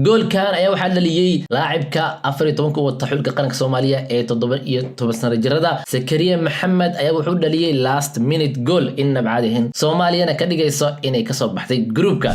Goolkan ayaa waxaa dhaliyey laacibka 14-ka wata xulka qaranka Soomaaliya ee 17 sano jirada. Sakariya Maxamed ayaa wuxuu dhaliyey last minute goal innaba caadi ahayn, Soomaaliyana ka dhigayso inay kasoo baxday groupka,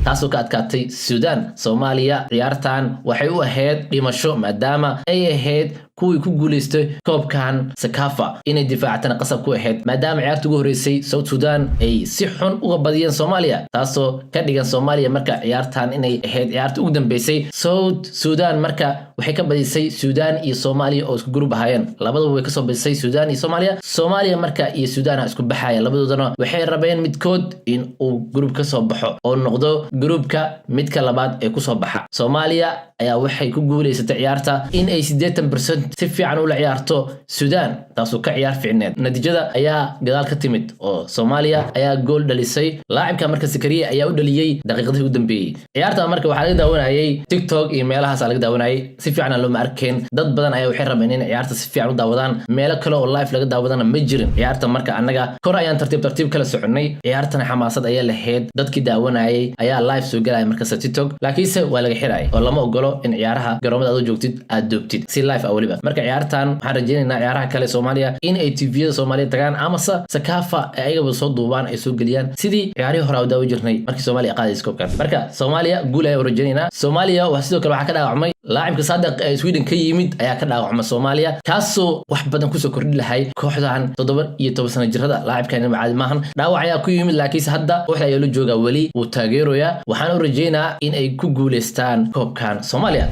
taasoo ka adkaatay Suudaan. Soomaaliya ciyaartan waxay u ahayd dhimasho, maadaama ay ahayd kuwii ku guuleystay koobkan CECAFA inay difaacatana qasab ku ahayd, maadaama ciyaarta ugu horreysay South Sudan ay si xun uga badiyeen Soomaaliya, taasoo ka dhigan Soomaaliya marka ciyaartan inay ahayd ciyaarta ugu dambeysay. South Sudan marka waxay ka badisay Suudaan iyo Soomaaliya oo isku group ahaayeen. Labadaba way kasoo badisay, Suudaan iyo Soomaaliya. Soomaaliya marka iyo Suudaan isku baxaya, labadoodana waxay rabeen midkood in uu group ka soo baxo oo noqdo groupka midka labaad ee kusoo baxa. Soomaaliya ayaa waxay ku guuleysatay ciyaarta in ay 80% si fiican ula ciyaarto Suudaan, taasoo ka ciyaar fiicneed. Natiijada ayaa gadaal ka timid oo Soomaaliya ayaa gool dhalisay. Laacibka marka Sakariya ayaa u dhaliyey daqiiqadihii u dambeeyey. Ciyaarta marka waxaa laga daawanayay TikTok iyo meelahaas laga daawanayay, si fiican looma arkeen. Dad badan ayaa waxay rabeen inay ciyaarta si fiican u daawadaan, meelo kale oo live laga daawadana ma jirin. Ciyaarta marka annaga kor ayaan tartiib tartiib kala soconay. Ciyaartana xamaasad ayaa lahayd, dadkii daawanayay ayaa live soo galaya markasta TikTok, laakiinse waa laga xiraya oo lama ogolo in ciyaaraha garoomada aad u joogtid aad doobtid si live ah weliba. Marka ciyaartan waxaan rajaynaynaa ciyaaraha kale Soomaaliya in ay TV-yada Soomaaliya tagaan amase CECAFA ay ayagaba soo duubaan, ay soo geliyaan, sidii ciyaarihii hore aan daawo jirnay markii Soomaaliya qaadaysa koobkan. Marka Soomaaliya guul ayaan u rajaynaynaa. Soomaaliya waa sidoo kale waxaa ka dhaawacmay laacibka Saadiq ee Sweden ka yimid ayaa ka dhaawacmay Soomaaliya, kaasoo wax badan kusoo kordhi lahay kooxdan 17 sano jirada. Laacibkan caadi maahan, dhaawac ayaa ku yimid, laakiinse hadda kooxda ayaa la joogaa, weli wuu taageeroyaa. Waxaan u rajaynaa in ay ku guuleystaan koobkan Soomaaliya.